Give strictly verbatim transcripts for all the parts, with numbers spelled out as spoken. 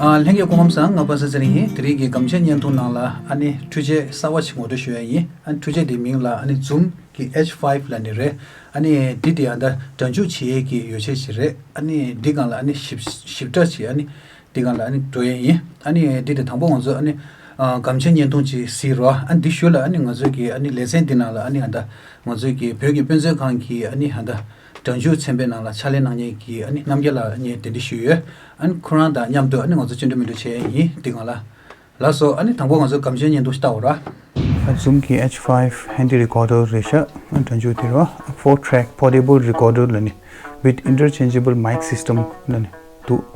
ཨ། ལྷན་རྒྱས་སྐུ་ཁམས་བཟང་། ང་པ་སངས་ཚེ་རིང་ཡིན། དེ་རིང་གི་སྒམ་ཆས་བརྙན་ཐུང་ནང་ལ་ཨ་ནི་འཕྲུལ་ཆས་གསར་བ་ཞིག་ངོ་སྤྲོད་ཞུ་ཡ་ཡིན། ཨ་ནི་འཕྲུལ་ཆས་དེའི་མིང་ལ་ཨ་ནི་ཛུམ་གི་ཨེཆ་ཕའིབ་ལབ་ནི་རེད། ཨ་ནི་འདི་དེ་ཡང་ད་སྒྲ་འཇུག་བྱེད་ཡས་ཀྱི་ཡོ་བྱད་ཞིག་རེད། ཨ་ནི་འདི་སྒང་ལ་ཨ་ནི་ཞིབ་ཞིབ་ཕྲ་ཞིག་ཨ་ནི་འདི་སྒང་ལ་ཨ་ནི་འགྲོ་ཡས་ཡིན། ཨ་ནི་འདི་དེ་དང་པོ་ང་ཚོ་ཨ་ནི་ཨ། སྒམ་ཆས་བརྙན་ཐུང་ཅིག་གཟིགས་རོགས། ཨ་ནི་འདི་ཞུ་ལ་ཨ་ནི་ང་ཚོའི་གི་ཨ་ནི་ལེ་ཚན་འདི་ནང་ལ་ཨ་ནི་ཨ་ད་ང་ཚོའི་གི་བོད་ཀྱི་དཔེ་མཛོད་ཁང་གི་ཨ་ནི་ཨ་ད་སྒྲ་འཇུག་ཚན་པའི་ནང་ལ་ཕྱག་ལས་གནང་མཁན་གྱི་ཨ་ནི་རྣམ་རྒྱལ་ལགས་ངས་གདན་འདྲེན་ཞུས་ཡོད། ཨ་ནི་ཁོ་རང་དང་མཉམ་དུ་ཨ་ནི་ང་ཚོ་སྤྱི་འགྲོ་མི་འགྲོ་བྱས་ཡིན་འདི་སྒང་ལ། ལགས་སོ། ཨ་ནི་དང་པོ་ང་ཚོ་སྒམ་ཆས་བརྙན་ཐུང་ཞིག་ལྟ་འོ་ར། ཨ། ཛུམ་གྱི་ཨེཆ་ཕའིབ་ཧན་ཌི་རི་ཀོར་ཌར་རེད་ཤག་ཨ། སྒྲ་འཇུག་དེ་རོ། Four track portable recorder ལབ་ནི། With interchangeable mic system ལབ་ནི་འདུག་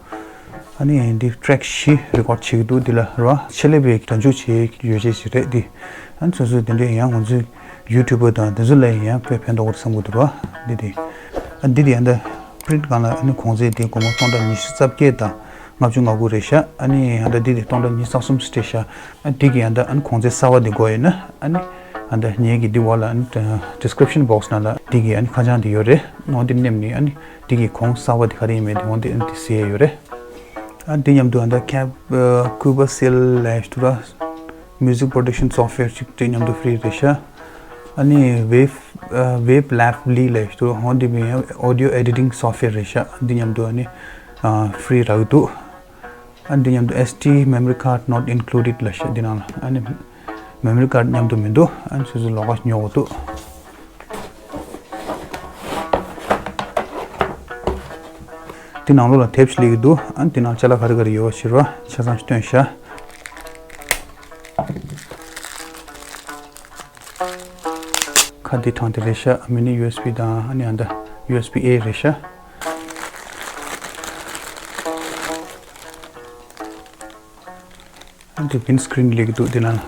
ཨ་ནི་འདི་ཊེག་བཞི་རི་ཀོཌ་བྱེད་ཀྱི་འདུག་འདི་ལ་རོ། ཆེད་ལས་པའི་སྒྲ་འཇུག་བྱེད་ཡོ་བྱད་ཞིག་རེད་འདི། ཨ་ནི་སོ་སོའི་དེ་འདྲའི་ཡང་ང་ཚོའི་ཡུ་ཊུབ་པ་དང་དེ་ཚོ་ལ་ཡང་དཔེ་ཕན་ཐོགས་ཀྱི་རེད་བསམ་གྱི་འདུག་རོ། འདི་དེ། ཨ། འདི་དེ་ཡང་ད་པི་རིན་ཊི་སྒང་ལ་ཨ་ནི་གོང་ཚད་དེ་སྒོར་མོ་སྟོང་ཕྲག་ཉི་ཤུ་རྩ་བརྒྱད་དང་ལྔ་བཅུ་ང་དགུ་རེད་ཤག་ཨ་ནི་ཡང་ད་འདི་དེ་སྟོང་ཕྲག་ཉི་ཤུ་རྩ་གསུམ་སྤྲད་ཤག་ཨ། འདི་གི་ཡང་ད་ཨ་ནི་གོང་ཚད་གསར་བ་འདི་དགོས་ཡོད་ན་ཨ་ནི་ཨ་ད་ངེད་ཀྱི་འདི་འོག་ལ་ཨ་ནི་ཌི་སི་ཀི་རིབ་ཤན་བོག་སི་ནང་ལ་འདི་གི་ཨ་ནི་ཁ་བྱང་འདི་ཡོད་རེད། འོ་འདི་ནེམ་ནི་ཨ་ནི་འདི་གི་གོང་གསར་བ་འདི་ག་རེ་ཡིན་མིན་འདི་འོ་འདི་ཨ་ནི་འདི་ཟེར་ཡ་ཡོད་རེད། ཨ། འདི་མཉམ་དུ་ཨ་ད་ཁེབ་ཨ། ཀུ་བ་སེལ་ལབ་ཡ་ཞིག་འདུག་ར། མིའུ་ཟིག་པོ་རོ་ཌག་ཤན་སོཕ་ཝེར་ཅིག་དེ་མཉམ་དུ་ཕི་རི་རེད་ཤག་ཨ་ནི་ཝེབ་ཨ། ཝེབ་ལེབ་ལི་ལབ་ཡ་ཞིག་འདུག་འོ་འདི་མིན་ཨོ་ཌི་ཡོ་ཨེ་ཌི་ཊིང་སོཕ་ཝེར་རེད་ཤག་འདི་མཉམ་དུ་ཨ་ནི་ཨ། ཕི་རི་རག་གི་འདུག་ཨ། འདི་མཉམ་དུ་ཨེསི་ཌི་མེ་མོ་རི་ཀཱཌ་not included ལབ་ཤག་འདི་ནང་ལ་ཨ་ནི་མེ་མོ་རི་ཀཱཌ་མཉམ་དུ་མི་འདུག་ཨ་ནི་སོ་སོའི་ལོགས་ཀ་ཉོ་དགོས་འདུག་འདི་ནང་ལོགས་ལ་ཊེབ་ཞིག་སླེབས་ཀྱི་འདུག་ཨ། འདི་ནང་ཅ་ལག་ག་རེ་ག་རེ་ཡོད་པ་ཞིག་རོ། ཆ་ཚང་ཞིག་སྟོན་ཤག་ཁ་འདི་དྲངས་ཏེ་རེད་ཤག་མི་ནི་ཡུ་ཨེསི་བི་དང་ཨ་ནི་ཨ་ད་ཡུ་ཨེསི་བི་ཨེ་རེད་ཤག་ཨ་འདི་ཝིན་སི་ཀི་རིན་སླེབས་ཀྱི་འདུག་འདི་ནང་ལ་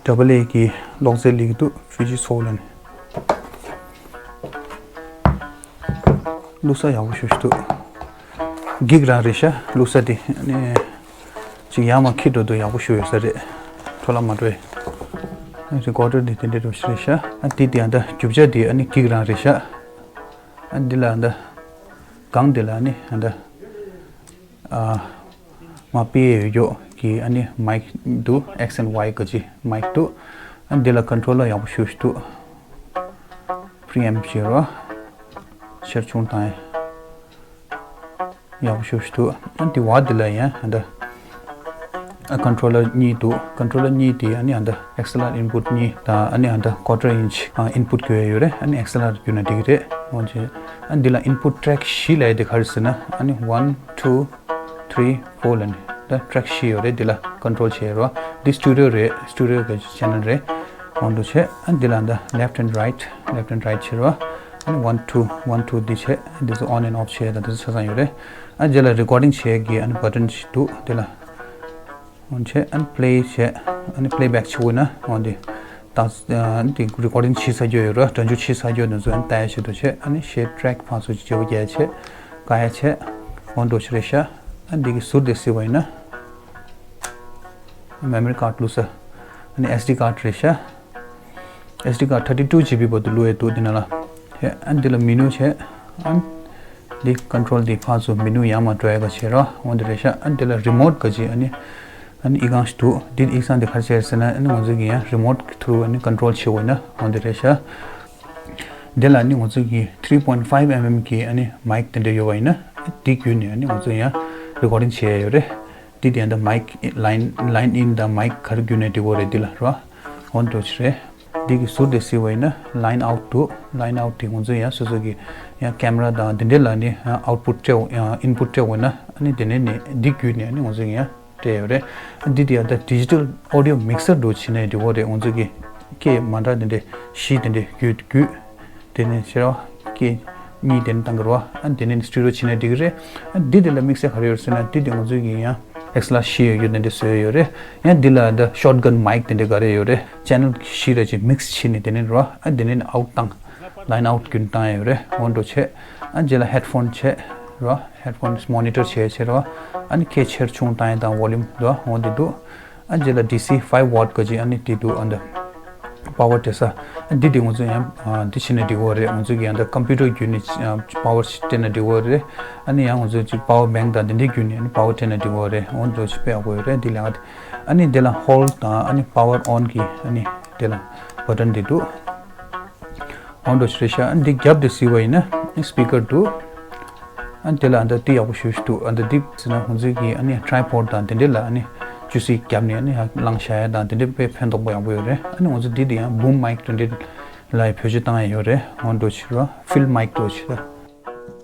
ཌབ་བལ་ཨེ་གི་གློག་རྫས་སླེབས་ཀྱི་འདུག་ཕུ་ཇི་སོ་ལ་ནི། བླུགས་ས་ཡག་པོ་ཞེ་པོ་ཅིག་འདུག་འགྱིག་རང་རེད་ཤག་བླུགས་ས་དེ་ཨ་ནི་ཅིག་ཡར་མར་འཁྱེར་འགྲོ་དུས་ཡག་པོ་ཞེ་པོ་ཡོད་ས་རེད། འཕྲོ་བརླག་མ་འགྲོ་བའི། རི་ཀོར་ཌར་དེ་དེ་འདྲའི་འདྲ་པོ་ཞིག་རེད་ཤག་ཨ། དེ་དེ་ཡང་ད་རྒྱུ་ཆ་དེ་ཨ་ནི་འགྱིག་རང་རེད་ཤག་ཨ། འདི་ལ་ཡང་ད་སྒང་དེ་ལ་ཨ་ནི་ཡང་ད་ཨ། མར་ཕུད་ཡས་ཡོད་ཀྱོག་གི་ཨ་ནི་མའིག་འདུག་ཨེགས་ཨེན་ཝའི་ག་ཅི་མའིག་འདུག་ཨ། འདི་ལ་ཀོན་ཊོ་ལར་ཡག་པོ་ཞེ་པོ་ཅིག་འདུག་པི་རི་ཨེམ་བྱེད་རོགས། ཆེར་ཆུང་བཏང་ཡས་ཡག་པོ་ཞེ་པོ་ཅིག་འདུག་ཨ། འདི་བར་འདི་ལ་ཡང་ཨ་ད་ཨ། ཀོན་ཊོ་ལར་གཉིས་འདུག་ཀོན་ཊོ་ལར་གཉིས་དེ་ཨ་ནི་ཨ་ད་ཨེགས་ཨེལ་ཨར་ཨིན་པུཊ་གཉིས་དང་ཨ་ནི་ཨ་ད་ཀོ་ཊར་ཨིན་ཆི་ཨ། ཨིན་པུཊ་དགོས་ཡས་ཡོད་རེད། ཨ་ནི་ཨེགས་ཨེལ་ཨར་བརྒྱུད་ན་འགྲིག་གི་རེད། འོན་ཀྱང་ཨ་འདི་ལ་ཨིན་པུཊ་ཊེག་བཞི་ལབ་ཡས་དེ་ག་རེ་ཟེར་ན་ཨ་ནི་ཝན་ཊུ་ཐི་རི་ཕོར་ལབ་ནས་ད་ཊེག་བཞི་ཡོད་རེད། འདི་ལ་ཀོན་ཊོལ་བྱེད་ཡས་རོ། འདི་སི་ཊུ་ཌི་ཡོ་རེད། སི་ཊུ་ཌི་ཡོ་གི་ཆེ་ནལ་རེད། ཝན་ཊུ་བྱས། ཨ་འདི་ལ་ད་ལེཕ་ཊི་ཨེན་ཌི་རའིཊ་ལེཕ་ཊི་ཨེན་ཌི་རའིཊ་བྱེད་རོ། ཨ་ནི་ཝན་ཊུ་ཝན་ཊུ་འདི་བྱས། འདི་ཚོ་ཨོན་ཨེན་ཨོཕ་བྱས་ད་འདི་ཚོ་ཆ་ཚང་ཡོད་རེད། ཨ་རྗེས་ལ་རི་ཀོར་ཌིང་བྱེད་ཀྱི་ཨ་ནི་བ་ཊན་ཞིག་འདུག་འདི་ལ་འོན་ཆེ་ཨ་ནི་པི་ལེ་བྱས། ཨ་ནི་པི་ལེ་བེག་བྱེད་དགོས་ན་འོན་ཏེ་ད་ཨ་ནི་དེ་རི་ཀོར་ཌིང་བྱས་ཚར་རྒྱུ་ཡོད་ར། སྒྲ་འཇུག་བྱས་ཚར་རྒྱུ་དེ་ཚོ་ཨ་ནི་ལྟ་ཡ་ཆེད་དུ་བྱས། ཨ་ནི་ཤེར་ཊེག་ཕར་ཚུར་བརྗེ་པོ་རྒྱག་ཡ་བྱས། བཀག་ཡ་བྱས། འོན་འགྲོ་ཆེ་རེད་ཤག་ཨ་ནི་དེ་གི་ཟུར་དེ་གཟིགས་པ་ཡིན་ན་མེ་མོ་རི་ཀཱཌ་བླུགས་ས། ཨ་ནི་ཨེསི་ཌི་ཀཱཌ་རེད་ཤག་ཨེསི་ཌི་ཀཱཌ་ཐར་ཊི་ཊུ་ཇི་བི་བར་དུ་བླུགས་ཡས་འདུག་འདི་ནང་ལ། ཨ་འདི་ལ་མེ་ནུ་བྱས། ཨ་འདི་ཀོན་ཊོལ་འདི་ཕར་ཚུར་མེ་ནུ་ཡར་མར་འགྲོ་ཡས་ག་བྱེད་རོགས། འོ་འདི་རེད་ཤག་ཨ་འདི་ལ་རི་མོཊ་ག་ཅི་ཨ་ནི་ཨ་ནི་ཨི་ཁང་ཞིག་འདུག་འདི་ཨི་ཁང་འདི་ག་རེ་བྱས་ཟེར་ན་ཨ་ནི་ང་ཚོ་གི་ཡང་རི་མོཊ་ཐུ་རུ་ཨ་ནི་ཀོན་ཊོལ་བྱེད་དགོས་ན་འོ་འདི་རེད་ཤག་འདི་ལ་ཨ་ནི་ང་ཚོ་གི་ཐི་རི་པོའིན་ཕའིབ་ཨེམ་ཨེམ་གི་ཨ་ནི་མའིག་དེ་འདྲ་ཡོད་པ་ཡིན་ན་འདི་བརྒྱུད་ནས་ཨ་ནི་ང་ཚོ་ཡང་རི་ཀོར་ཌིང་བྱེད་ཡས་ཡོད་རེད། འདི་དེ་འདྲ་མའིག་ལའིན་ལའིན་ཨིན་དང་མའིག་ག་རེ་བརྒྱུད་ནས་འགྲིག་གི་རེད། འདི་ལ་རོ། འོ་འདྲ་ཞིག་རེད། འདི་གི་ཟུར་དེ་གཟིགས་པ་ཡིན་ན་ལའིན་ཨའུཊ་འདུག་ལའིན་ཨའུཊ་དེ་ང་ཚོ་ཡང་སོ་སོ་གི་ཡང་ཀེམ་ར་དང་འདི་འདྲ་ལ་ནི་ཡང་ཨའུཊ་པུཊ་སྤྲད་ཡང་ཨིན་པུཊ་སྤྲད་དགོས་ན་ཨ་ནི་དེ་ནས་ནི་འདི་བརྒྱུད་ནས་ཨ་ནི་ང་ཚོ་ཡང་སྤྲད་ཡོད་རེད། འདི་དེ་ཡང་ད་ཌི་ཇི་ཊལ་ཨོ་ཌི་ཡོ་མིག་སར་འདྲ་བྱས་ནས་འགྲིག་གི་རེད། ང་ཚོ་གི་སྐད་མ་འདྲ་དེ་འདྲ་བཞི་དེ་འདྲ་བརྒྱུད་བརྒྱུད། དེ་ནས་ཕྱིར་བ་སྐད་གཉིས་དེ་ནས་བཏང་གི་རེད་བ། ཨ་དེ་ནས་སི་ཊུ་ཌི་ཡོ་བྱས་ན་འགྲིག་གི་རེད། ཨ་འདི་དེ་ལ་དམིགས་བསལ་ག་རེ་ཡོད་ཟེར་ན་འདི་དེ་ང་ཚོའི་གི་ཡང་ ཨེག་སི་ལ་བཞི་ཡོད་རྒྱུ་དེ་འདྲ་བཟོས་ཡོད་རེད། ཡང་འདི་ལ་འདི་ཤོཊ་གན་མའིག་དེ་འདྲ་ག་རེ་ཡོད་རེད། ཅེ་ནལ་བཞི་རེ་ཅིག་མིག་སི་བྱས་ནས་དེ་ནས་རོ། ཨ་དེ་ནས་ཨའུཊ་བཏང་། ལའིན་ཨའུཊ་རྒྱུན་བཏང་ཡོད་རེད། འོ་འདྲ་བྱས། ཨ་རྗེས་ལ་ཧེཌ་ཕོན་བྱས་རོ། ཧེཌ་ཕོན་མོ་ནི་ཊར་བྱས་བྱས་རོ། ཨ་ནི་ཁྱེད་ཆེར་ཆུང་བཏང་ཡས་དང་ཝོ་ལུམ་དོ་འོ་འདི་འདུག་ཨ་རྗེས་ལ་ཌི་སི་ཕའིབ་ཝཊ་ག་ཅིག་ཨ་ནི་དེ་འདུག་ཨ་འདི་པ་ཝར་སྤྲད་ས། ཨ་འདི་དེ་ང་ཚོ་ཡང་ཨ་འདི་བྱས་ན་འགྲིག་གི་རེད། ང་ཚོ་གི་ཡང་འདི་ཀམ་པུ་ཊར་བརྒྱུད་ནས་ཨ་པ་ཝར་སྤྲད་ན་འགྲིག་གི་རེད། ཨ་ནི་ཡང་ང་ཚོ་ཅིག་པ་ཝར་བེང་དང་དེ་འདྲའི་བརྒྱུད་ནས་ཨ་ནི་པ་ཝར་སྤྲད་ན་འགྲིག་གི་རེད། འོ་འདི་ཅིག་དཔེ་ཡག་པོ་ཡོད་རེད། འདི་ལས་ཀ་དེ། ཨ་ནི་དེ་ལ་ཧོལ་དང་ཨ་ནི་པ་ཝར་ཨོན་གི་ཨ་ནི་དེ་ལ་བ་ཊན་དེ་འདུག་འོ་འདྲ་ཞིག་རེད་ཤག་ཨ་ནི་འདི་རྒྱབ་དེ་གཟིགས་པ་ཡིན་ན་སི་པི་ཀར་འདུག་ཨ་ནི་དེ་ལ་ཨ་ནི་འདི་ཡག་པོ་ཞེ་པོ་ཅིག་འདུག་ཨ་ནི་འདི་ཟེར་ན་ང་ཚོའི་གི་ཨ་ནི་ཊྲའི་པོཌ་དང་དེ་འདྲ་ལ་ཨ་ནི་ཅུ་སི་རྒྱབ་ནས་ཨ་ནི་ཡར་བླངས་བཞག་ཡ་དང་དེ་འདྲ་དཔེ་ཕན་ཐོགས་པོ་ཡག་པོ་ཡོད་རེད། ཨ་ནི་ང་ཚོ་འདི་དེ་ཡང་བུམ་མའིག་དེ་འདྲ་ལ་ཡང་བེད་སྤྱོད་བཏང་ཡ་ཡོད་རེད། འོ་འདྲ་ཞིག་རོ། ཕིལ་མའིག་འདྲ་ཞིག་ར།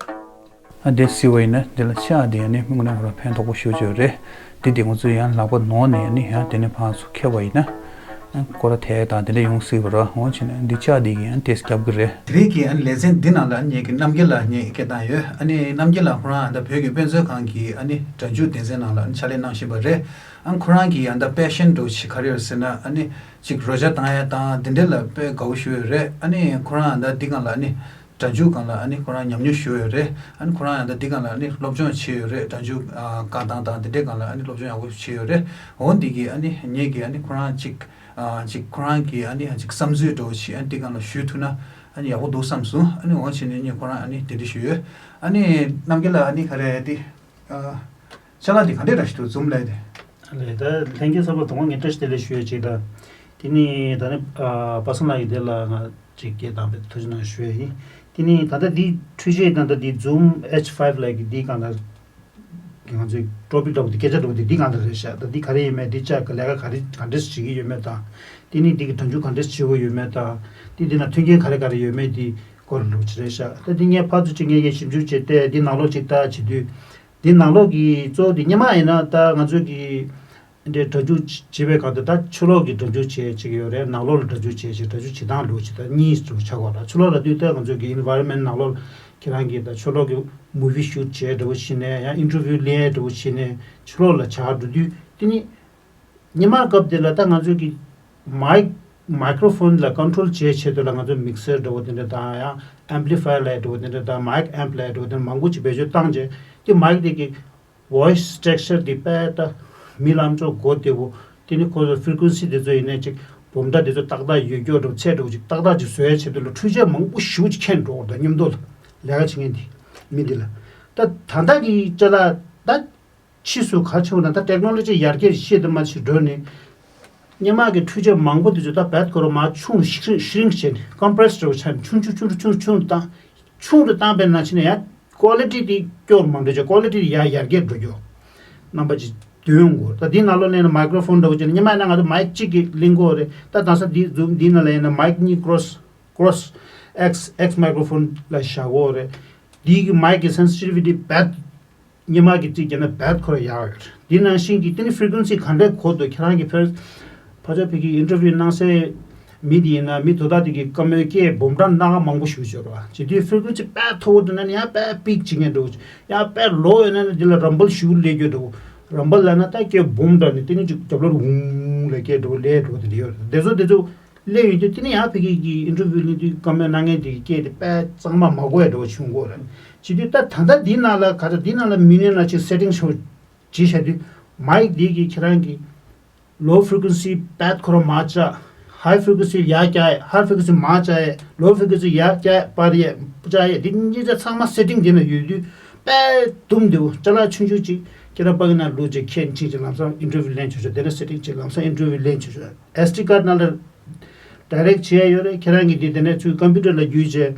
ཨ་དེ་གཟིགས་པ་ཡིན་ན་དེ་ལ་ཆ་དེ་ཡང་ནི་དངོས་གནས་ཁོ་རང་ཕན་ཐོགས་པོ་ཞེ་པོ་ཅིག་ཡོད་རེད། དེ་དེ་ང་ཚོ་ཡང་ལག་པ་ནོར་ནས་ནི་ཡང་དེ་ནས་ཕར་ཚུར་འཁྱེར་བ་ཡིན་ན། ཨ་སྐོར་ར་ཐད་དང་དེ་འདྲ་ཡོང་སྲིད་པ་ར། འོ་བྱས་ན་འདི་ཆ་དེ་གི་ཡང་དེ་རྒྱབ་གི་རེད། དེ་རིང་གི་ཨ་ནི་ལེ་ཚན་འདི་ནང་ལ་ཨ་ནི་ངེད་ཀྱི་རྣམ་རྒྱལ་ལགས་ངས་སྐད་བཏང་ཡོད། ཨ་ནི་རྣམ་རྒྱལ་ལགས་ཁོ་རང་ཨ་ད་བོད་ཀྱི་དཔེ་མཛོད་ཁང་གི་ཨ་ནི་སྒྲ་འཇུག་སྡེ་ཚན་ནང་ལ་ཨ་ནི་ཕྱག་ལས་གནང་བཞིན་པ་རེད། ཨ་ཁོ་རང་གི་ཨ་ད་པེ་ཤན་འདྲ་བོ་ཞིག་ག་རེ་ཡོད་ཟེར་ན་ཨ་ནི་ཅིག་རོལ་ཆ་བཏང་ཡ་དང་དེ་འདྲ་ལ་དཔེ་དགའ་བོ་ཞེ་པོ་ཡོད་རེད། ཨ་ནི་ཁོ་རང་ཨ་ད་འདི་སྒང་ལ་ཨ་ནི་སྒྲ་འཇུག་སྒང་ལ་ཨ་ནི་ཁོ་རང་ཉམས་མྱོང་ཞེ་པོ་ཡོད་རེད། ཨ་ནི་ཁོ་རང་ཡང་ད་འདི་སྒང་ལ་ཨ་ནི་སློབ་སྦྱོང་བྱས་ཡོད་རེད། སྒྲ་འཇུག་ཨ་བཀའ་ཐང་དང་དེ་འདྲའི་སྒང་ལ་ཨ་ནི་སློབ་སྦྱོང་ཡག་པོ་བྱས་ཡོད་རེད། འོ་འདི་གི་ཨ་ནི་ངེད་ཀྱི་ཨ་ནི་ཁོ་རང་ཅིག་ཨ་ཅིག་ཁོ་རང་གི་ཨ་ནི་ཅིག་བསམ་ཚུལ་འདྲ་བོ་ཞིག་ཨ་ནི་འདི་སྒང་ལ་ཞུ་ཐུབ་ན་ཨ་ནི་ཡག་པོ་འདུག་བསམ་སོང་། ཨ་ནི་འོ་བྱས་ནས་ངས་ཁོ་རང་ཨ་ནི་དེ་འདྲ་ཞུས་ཡོད། ཨ་ནི་རྣམ་རྒྱལ་ལགས་ཨ་ནི་ག་རེ་དེ་ཨ་ཅ་ལག་དེ་ག་འདྲས་འདྲ་ཞིག་འདུག་ཛུམ་ལབ་དེ། ལས་ད་ལྷན་རྒྱས་ཚང་མ་དང་པོ་ངས་བཀྲ་ཤིས་བདེ་ལེགས་ཞུ་ཡ་ཅིག་དང་། དེ་ནས་ད་ནི་ཨ་པ་སངས་ལགས་ཀྱིས་དེ་ལ་ང་ཅིག་སྐད་བཏང་བའི་ཐུགས་རྗེ་གནང་ཞུ་ཡ་ཡིན། དེ་ནས་ད་ལྟ་འདི་འཕྲུལ་ཆས་ད་ལྟ་འདི་ཛུམ་ཨེཆ་ཕའིབ་ལབ་ཀྱི་འདི་སྒང་ལ་ང་ཚོའི་ཊོ་པིག་འདྲ་པོ་འདི་སྐད་ཆ་འདྲ་པོ་འདི་འདི་སྒང་ལ་རེད་ཤག་ད་འདི་ག་རེ་ཡོད་མེད་འདི་ཅག་གི་ལས་ཀ་ག་རེ་ག་འདྲས་བྱེད་ཀྱི་ཡོད་མེད་དང་། དེ་ནས་འདི་གི་གྲ་འགྲིག་ག་འདྲས་བྱེད་དགོས་ཡོད་མེད་དང་། དེ་འདི་ན་མཐུན་རྐྱེན་ག་རེ་ག་རེ་ཡོད་མེད་འདི་སྐོར་འདྲ་པོ་ཅིག་རེད་ཤག་ད་འདི་ངས་ཕར་ཚུར་ཅིག་ངས་ངས་ཞིབ་འཇུག་བྱས་ཏེ་འདི་ནང་ལོགས་ཅིག་ལྟ་བྱེད་དུས། འདི་ནང་ལོགས་ཀྱི་གཙོ་བོ་འདི་སྔོན་མ་ཡིན་ན་ད་ང་ཚོ་གི་འདི་སྒྲ་འཇུག་བྱེད་པའི་སྒང་དུ་ད་ཕྱི་ལོགས་ཀྱི་སྒྲ་འཇུག་བྱེད་ཅིག་ཡོད་རེད། ནང་ལོགས་ལ་སྒྲ་འཇུག་བྱེད་ཅིག་སྒྲ་འཇུག་བྱེད་སྟངས་ལུགས་ཅིག་ད་གཉིས་སུ་ཆགས་པ་རེད། ཕྱི་ལོགས་ལ་དུས་ད་ང་ཚོ་གི་ཨེན་ཝའི་རོན་མེན་ཊི་ནང་ལོགས་ཁྱེད་རང་གིས་ད་ཕྱི་ལོགས་ཀྱི་མུ་ཝི་ཤུ་ཊི་བྱས་འདྲ་པོ་བྱས་ནས་ཡང་ཨིན་ཊར་བིའུ་ལེན་འདྲ་པོ་བྱས་ནས་ཕྱི་ལོགས་ལ་བྱ་འགྲོ་དུས་དེ་ནི། སྔོན་མ་སྐབས་དེ་ལ་ད་ང་ཚོ་གི་མའིག་མའི་ཀྲོ་ཕོན་ལ་ཀོན་ཊོལ་བྱེད་ཆེད་དུ་ལ་ང་ཚོ་མིག་སར་འདྲ་པོ་དེ་འདྲ་དང་ཡང་ཨེམ་པི་ལི་ཕ་ཡར་ལབ་འདྲ་པོ་དེ་འདྲ་དང་མའིག་ཨེམ་པི་ལབ་འདྲ་པོ་དེ་འདྲ་མང་པོ་ཅིག་བེད་སྤྱོད་བཏང་རྗེས་དེ་མའིག་དེ་གི་ཝོ་ཡིས་སི་སི་ཊེག་སི་ཅར་དེ་དཔེ་ད་མི་ལ་ཅིག་གོ་བདེ་པོ། དེ་ནི་ཁོ་ཚོ་ཕི་རི་ཀུ་ཨེན་སི་དེ་ཚོ་ཡིན་ནའི་ཅིག་སྦོམ་ཕྲ་དེ་ཚོ་ཏག་ཏག་ཡོད་རྒྱུ་འདྲ་པོ་ཚད་འདྲ་པོ་ཅིག་ཏག་ཏག་ཅིག་བཟོ་ཡ་ཆེད་དུ་ལ་འཕྲུལ་ཆས་མང་པོ་ཞེ་པོ་ཅིག་འཁྱེར་འགྲོ་བ་དང་མཉམ་དུ་ལ་ལས་ཀ་བྱེད་མཁན་དེ་མི་འདི་ལ་ད་ད་ལྟ་གི་ཅ་ལག་ད། ཕྱིས་སུ་ག་རེ་བྱུང་ན་ད་ཊེག་ནོ་ལོ་ཇི་ཡར་རྒྱས་ཤེས་དུ་མ་ཞིག་འགྲོ་ནས། སྔོན་མ་གི་འཕྲུལ་ཆས་མང་པོ་དེ་ཚོ་ད་བད་ཁོ་ར་མར་ཆུང་རུ་ཤི་ཤི་རིང་བྱས་ནས་ཀོམ་པི་རེ་སི་འདྲ་པོ་ཆགས་ནས་ཆུང་ཆུང་ཆུང་རུ་ཆུང་རུ་ཆུང་རུ་བཏང་། ཆུང་རུ་བཏང་པའི་ནང་ཕྱིན་ན་ཡང་ཀོ་ལི་ཊི་དེ་སྐྱོ་རུ་མ་འགྲོ་ཅིག་ཀོ་ལི་ཊི་དེ་ཡར་ཡར་རྒྱས་འགྲོ་རྒྱུ། རྣམ་པ་ཅིག་སྟོན་ཡོང་གོ་ད་འདི་ནང་ལོགས་ནས་ན་མའི་ཀྲོ་ཕོན་འདྲ་པོ་ཅིག་ནས་སྔོན་མ་ཡིན་ན་ང་ཚོ་མའིག་གཅིག་གི་ལིང་གོ་རེད། ད་དེང་སང་འདི་ཛུམ་འདི་ནང་ལ་ཡིན་ན་མའིག་གཉིས་ཀྲོ་སི་ཀྲོ་སི་ཨེག་སི་ཨེག་སི་མའི་ཀྲོ་ཕོན་ལ་བཞག་གོ་རེད། འདི་གི་མའིག་གི་སེན་སི་ཊི་བི་ཊི་བད། སྔོན་མ་གི་རྩིས་བརྒྱབ་ན་བད་ཁོ་ར་ཡག་ཡོད་རེད། འདི་ནང་བཞིན་གྱི་དེ་ནི་ཕི་རི་ཀུ་ཨེན་སི་ག་འདྲས་གོ་འདུག་ཁྱེད་རང་གི་ཕར་ཕར་ཕྱོགས་ཕ་གིའི་ཨིན་ཊར་བིའུ་གནང་སའི་མི་དེ་ཡིན་ན་མི་དོ་བདག་དེ་གི་བཀའ་མོལ་སྐད་སྦོམ་ཕྲ་སྣ་ཁ་མང་པོ་ཞིག་ཤོར་བ་བྱེད་དུས་ཕི་རི་ཀུ་ཨེན་སི་དཔེ་མཐོ་པོ་འདུག་ན་ནི་ཡང་དཔེ་པིག་བྱེད་མཁན་འདྲ་པོ། ཡང་དཔེ་ལོ་ཡོད་ན་ནི་འདི་ལ་རམ་བལ་ཞིག་སླེབས་རྒྱུ་འདྲ་པོ། རམ་བལ་ལབ་ན་ད་སྐད་སྦོམ་འདྲ་ནི་དེ་ནི་ཅིག་རྒྱབ་ལོགས་ཧུང་ལབ་སྐད་འདྲ་པོ་སླེབས་འགྲོ་དེ་འདྲ་ཡོད་རེད། དེ་ཚོ་དེ་ཚོ། སླེབས་ཡོང་དུས་དེ་ནི་ཡང་ཕ་གི་གི་ཨིན་ཊར་བིའུ་ལེན་དུས་བཀའ་མོལ་གནང་མཁན་དེ་གི་སྐད་དེ་དཔེ་གཙང་མ་མ་གོ་ཡ་འདྲ་པོ་བྱུང་གོ་རེད། བྱེད་དུས་ད་ད་ལྟ་འདི་ནང་ལ་ག་ཚོད་འདི་ནང་ལ་མི་ནས་ན་ཅིག་སེ་ཊིང་ཤོག་ཅིག་བྱ་དུས་མའིག་འདི་གི་ཁྱེད་རང་གི་ལོ་ཕི་རི་ཀུ་ཨེན་སི་བད་ཁོ་ར་མར་བཅག་ཧའི་ཕི་རི་ཀུ་ཨེན་སི་ཡར་བཀྱག་ཡ། ཧའི་ཕི་རི་ཀུ་ཨེན་སི་མར་བཅག་ཡ། ལོ་ཕི་རི་ཀུ་ཨེན་སི་ཡར་བཀྱག་ཡ་སྤར་ཡ་བཅག་ཡ་འདི་གཉིས་ཆ་ཚང་མ་སེ་ཊིང་འདི་ན་ཡོད་དུས་དཔེ་དུམ་བདེ་པོ་ཅ་ལག་ཆུང་ཆུང་ཅིག་ཁྱེད་རང་ཕ་གི་ནང་བླུགས་རྗེས་ཁྱེད་ཕྱིན་ཅིག་ལམ་སང་ཨིན་ཊར་བིའུ་ལེན་ཆོག་ཆོག་དེ་ནས་སེ་ཊིང་ཅིག་ལམ་སང་ཨིན་ཊར་བིའུ་ལེན་ཆོག་ཆོག་ཨེསི་ཌི་ཀར་ནང་ལ་ཌའི་རེག་བྱེད་ཡ་ཡོད་རེད། ཁྱེད་རང་གིས་འདི་དེ་ནས་ཚུར་ཀམ་པུ་ཊར་ལ་བརྒྱུད་བྱས།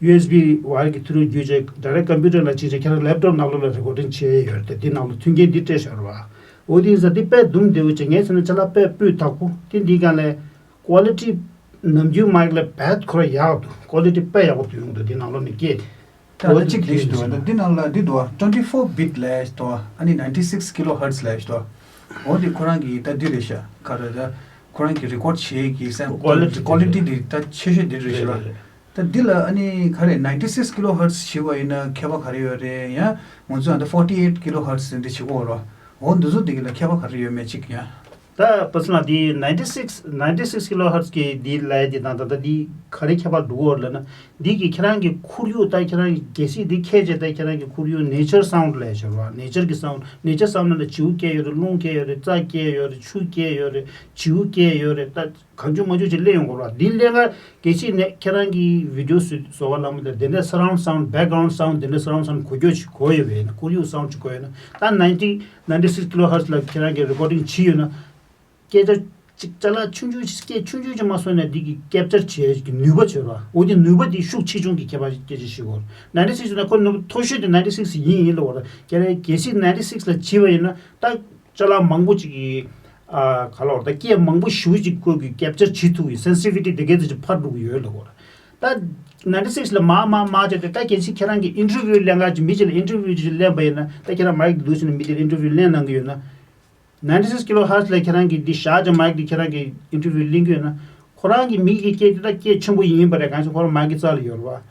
ཡུ་ཨེསི་བི་ཝའེར་གྱི་ཐུ་རུ་བརྒྱུད་བྱས་ཌའི་རེག་ཀམ་པུ་ཊར་ལ་བྱིན་བྱས་ཁྱེད་རང་ལེབ་ཊོབ་ནང་ལོགས་ལ་རེ་ཀོར་ཌིང་བྱེད་ཡ་ཡོད་རེད་དེ། འདི་ནང་ལ་མཐུན་རྐྱེན་འདི་སྤྲད་བཞག་རེད་བ། འོ་དེ་ཡིན་ཙང་འདི་དཔེ་དུམ་བདེ་པོ་བྱས་ངས་བྱས་ན་ཅ་ལག་དཔེ་སྤུས་དག་པོ་དེ། འདི་ག་ལས་ཀོ་ལི་ཊི་ནམ་རྒྱུན་མའིག་ལས་བད་ཁོ་ར་ཡག་འདུག་ཀོ་ལི་ཊི་དཔེ་ཡག་པོ་འདུག་ཡོང་འདུག་འདི་ནང་ལོགས་ནས་སྐད་དེ། ད་ཨ་ནི་གཅིག་དེ་ཞིག་འདུག་ད་འདི་ནང་ལ་འདི་འདུག་ཊུ་ཝེན་ཊི་ཕོར་བིཊ་ལབ་ཡ་ཞིག་འདུག་ཨ་ནི་ནའིན་ཊི་སིགས་ཀི་ལོ་ཧར་ཊི་ལབ་ཡ་ཞིག་འདུག་འོ་འདི་ཁོ་རང་གི་ད་འདི་རེད་ཤག་ག་རེ་ད་ཁོ་རང་གི་རེ་ཀོར་ཌི་བྱེད་ཀྱི་སེམས་ཀོ་ལི་ཊི་ཀོ་ལི་ཊི་འདི་ད་ཆེ་ཤོས་འདི་རེད་ཤག་རེད་རེད། ད་འདི་ལ་ཨ་ནི་ག་རེ་ནའིན་ཊི་སིགས་ཀི་ལོ་ཧར་ཊི་བྱེད་པ་ཡིན་ན་ཁྱད་པར་ག་རེ་ཡོད་རེད། ཡང་ང་ཚོ་ཨ་ད་ཕོར་ཊི་ཨེཊ་ཀི་ལོ་ཧར་ཊི་འདི་བྱེད་ཀྱི་ཡོད་རེད། འོ་འདི་ཚོ་འདི་གི་ལ་ཁྱད་པར་ག་རེ་ཡོད་མེད་ཅིག་ཡ། ད་པར་སོ་ནལ་འདི་ninety six ninety six kilohertz གི་འདི་ལ་ཡ་འདི་དང་ད་ད་འདི་ག་རེ་ཁྱད་པར་འདུག་འོ་ལབ་ན། འདི་གི་ཁྱེད་རང་གི་ཁོར་ཡུག་ད་ཁྱེད་རང་གི་གལ་སྲིད་འདི་ཁྱེད་ཀྱི་ད་ཁྱེད་རང་གི་ཁོར་ཡུག་nature sound ལ་ཡ་ཤོར་བ། nature གི་sound nature sound ནང་ལ་བྱིའུ་སྐད་ཡོད་རེད། རླུང་སྐད་ཡོད་རེད། རྩྭ་སྐད་ཡོད་རེད། ཆུ་སྐད་ཡོད་རེད། ད་གང་བྱུང་མང་བྱུང་ཅིག་ལེན་ཡོང་དགོས་རེད་བ། འདི་ལེན་ག་གལ་སྲིད་ནས་ཁྱེད་རང་གི་video བཟོ་བ་ལ་མོ་དེ་དེ་འདྲ་surround sound background sound དེ་འདྲ་surround sound གོ་རྒྱུ་ཞིག་གོ་ཡོད་པས་ན། ཁོར་ཡུག་sound ཅིག་གོ་ཡོད་ན། ད་ninety ninety six kilohertz ལ་ཁྱེད་རང་གི་recording བྱས་ཡོད་ན། སྐད་ཆ་ཅིག་ཅ་ལག་ཆུང་ཆུང་ཞིག་སྐད་ཆུང་ཆུང་ཅིག་མ་བཟོས་ན་འདི་གི་capture བྱེད་ཀྱི་ནུས་པ་བྱེད་རོགས། འོ་དེ་ནུས་པ་དེ་ཤུགས་ཆེ་ཆུང་གི་ཁྱད་པར་སྐད་ཆ་ཞིག་གོ། ninety six ན་ཁོ་ནུས་པ་མཐོ་ཤོས་དེ་ninety six ཡིན་ཡིན་ལ་བར་ཁྱེད་རང་གལ་སྲིད་ninety six ལ་བྱས་པ་ཡིན་ན་ད། ཅ་ལག་མང་པོ་ཅིག་གིས། ཨ་ག་ལ་བར་ད་སྐད་མང་པོ་ཞེ་པོ་ཅིག་ཁོ་གིས་capture བྱེད་ཐུབ་ཀྱི་sensitivity དེ་གའི་ཚོད་ཅིག་འཕར་འགྲོ་གི་ཡོད་ལ་གོ། ད་ninety six ལ་མར་མར་མར་བྱས་ཏེ་ད་གལ་སྲིད་ཁྱེད་རང་གིས་interview ལེན་ག་ཅིག་མི་ཅིག་ལ་interview ཅིག་ལེན་པ་ཡིན་ན། ད་ཁྱེད་རང་མའིག་འདུག་ཟེར་ནས་མི་དེར་interview ལེན་གནང་གི་ཡོད་ན། ninety six kilohertz ལ་ཁྱེད་རང་གིས་འདི་བཞག་ཅིག་མའིག་འདི་ཁྱེད་རང་གིས་interview ལེན་གི་ཡོད་ན། ཁོ་རང་གི་མི་གི་སྐད་དེ་ད་སྐད་ཆེན་པོ་ཡིན་པ་རེད། གང་ཟེར་ཁོ་རང་མའིག་གི་རྩ་ལ་ཡོད་རེད་བ།